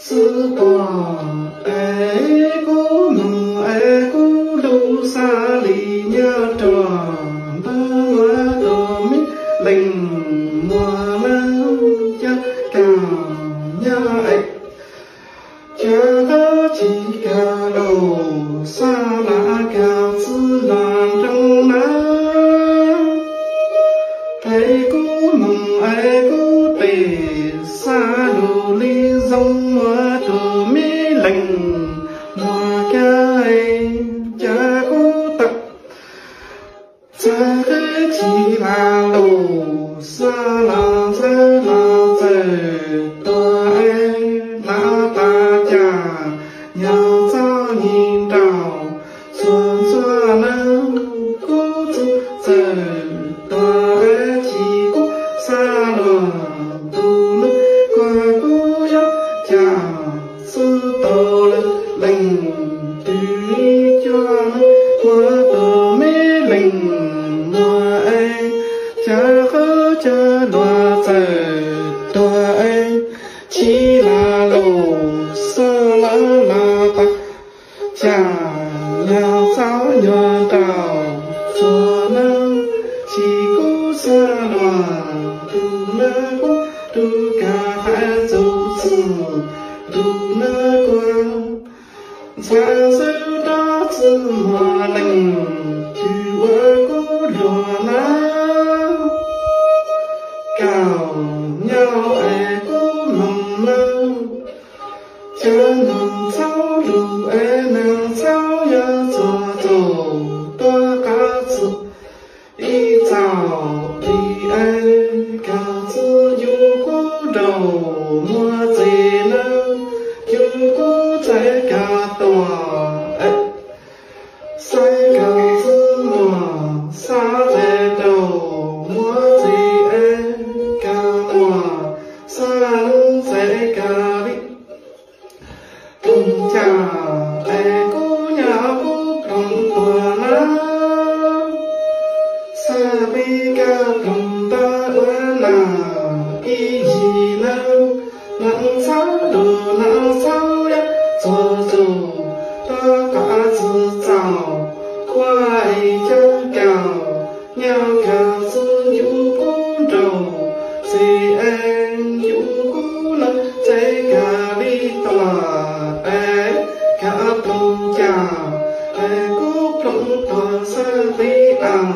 xwb tuaj es kuv moog es kuv lug xaav li nyob rua ntawm muaj tus me leej muam lawm ca kaum nyob es ca qab tsis kav lug xaav lug kav xwb lug nroo na. Es kuv moog es kuv tes xaav lug li zoo muaj tus me leej muam ca es ca kuv tawm txhaj qab tsis lug lug xaav lug txhaj lug txawm tuag es lawv tas cas nyob txog nyiaj nraug txhua txhua nawb kuv txhaj txawm tuag es tsis kuv xaav lug tus nawb kuas kuv yuav ca xwb tau lawm leej twg cuag muaj tus me leej muam es ca qab ca luag txawm tuag es tsis lug lug xaav lug lug tas cas yog txhob nyob rau txhua nawb tsis kuv xaav lug tus nawb kuv tus kav hab txug txug tus nawb kuas ntxhab xwb rov txwm muaj leej twg ua kuv luag na. Kaum nyob es kuv moog nawb ca noog txhaub lug es noog txhaub yog txhua txhua tuaj qab txug ib txaus li es kav xwb yug kuv nraug muaj txiv nawb yug kuv txhais kav tuam es xaiv kav xwb muaj xaav txais nraug muaj txiv es kav muaj xaav txais kav li ploog ca es kuv nyob kuv ploog tuag nawb xaav peb kav ploog tau ua nam ib yig nawb nam txhaub lug nam txhaub yog txhua txhua tuaj qab txug txaus ua es ca kaum nyob kav xwb yug kuv nraug txiv es yug kuv nawb txais kav li tuam es kav ploog ca es kuv ploog tuag xaav li au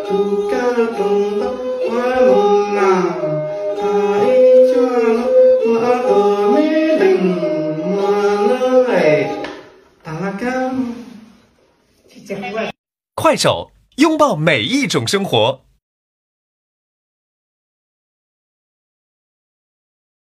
tug kav ploog tau ua moog nam tag ib cuag muaj tus me leej muam nawb. Tag lawm kab. 快手，拥抱每一种生活。